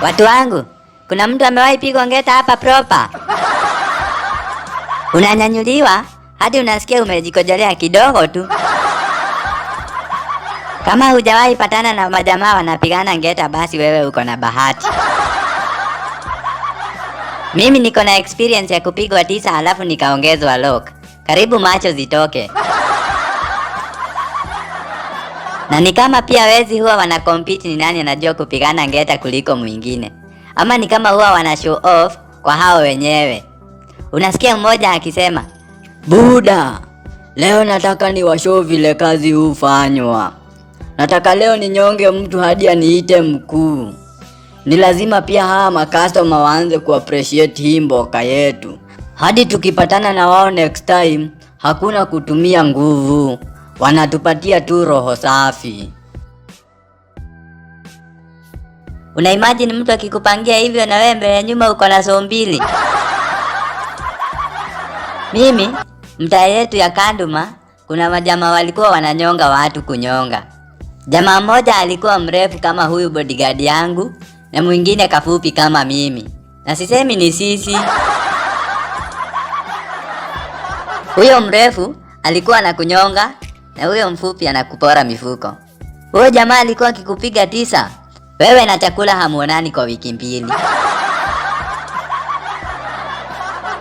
Watu wangu, kuna mtu amewahi pigwa ngeta hapa proper? Unanyanyuliwa hadi unasikia umejikojolea kidogo tu. Kama hujawahi patana na majamaa wanapigana ngeta, basi wewe uko na bahati. Mimi niko na experience ya kupigwa 9 halafu nikaongezwa lock. Karibu macho zitoke. Na ni kama pia wezi huwa wana compete ni nani anajua kupigana ngeta kuliko mwingine. Ama ni kama huwa wana show off kwa hao wenyewe. Unasikia mmoja akisema, "Buda, leo nataka ni washow vile kazi hufanywa. Nataka leo ninyonge mtu hadi aniite mkuu. Ni lazima pia hawa makastoma waanze kuappreciate hii mboka yetu. Hadi tukipatana na wao next time, hakuna kutumia nguvu. Wanatupatia tu roho safi." Una imagine mtu akikupangia hivyo na wewe mbele nyuma uko na soo mbili? Mimi mtaa yetu ya Kanduma kuna majamaa walikuwa wananyonga watu kunyonga. Jamaa mmoja alikuwa mrefu kama huyu bodyguard yangu na mwingine kafupi kama mimi. Na sisemi ni sisi. Huyo mrefu alikuwa anakunyonga na huyo mfupi anakupora mifuko. Huyo jamaa alikuwa akikupiga 9, wewe na chakula hamuonani kwa wiki 2.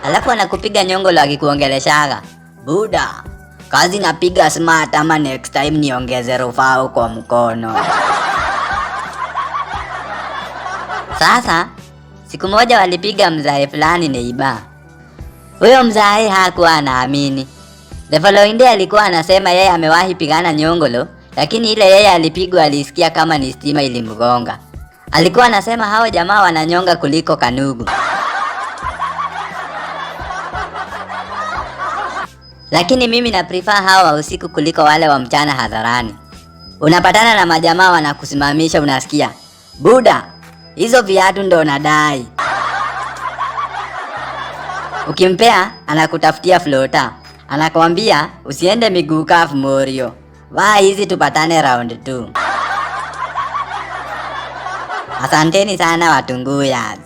Alafu anakupiga nyongolo akikuongeleshaga, "Buda, kazi napiga smart ama next time niongeze rufao kwa mkono." Sasa siku moja walipiga mzae fulani neiba. Huyo mzae hakuwa anaamini. The following day alikuwa anasema yeye amewahi pigana nyongolo, lakini ile yeye alipigwa alisikia kama ni stima ilimgonga. Alikuwa anasema hao jamaa wananyonga kuliko kanugu. Lakini mimi na prefer hao wa usiku kuliko wale wa mchana hadharani. Unapatana na majamaa wanakusimamisha, unasikia, "Buda, hizo viatu ndo nadai." Ukimpea anakutafutia flota. Anakwambia usiende miguu kafu morio. Vaa hizi tupatane round 2. Asanteni sana Watunguyas.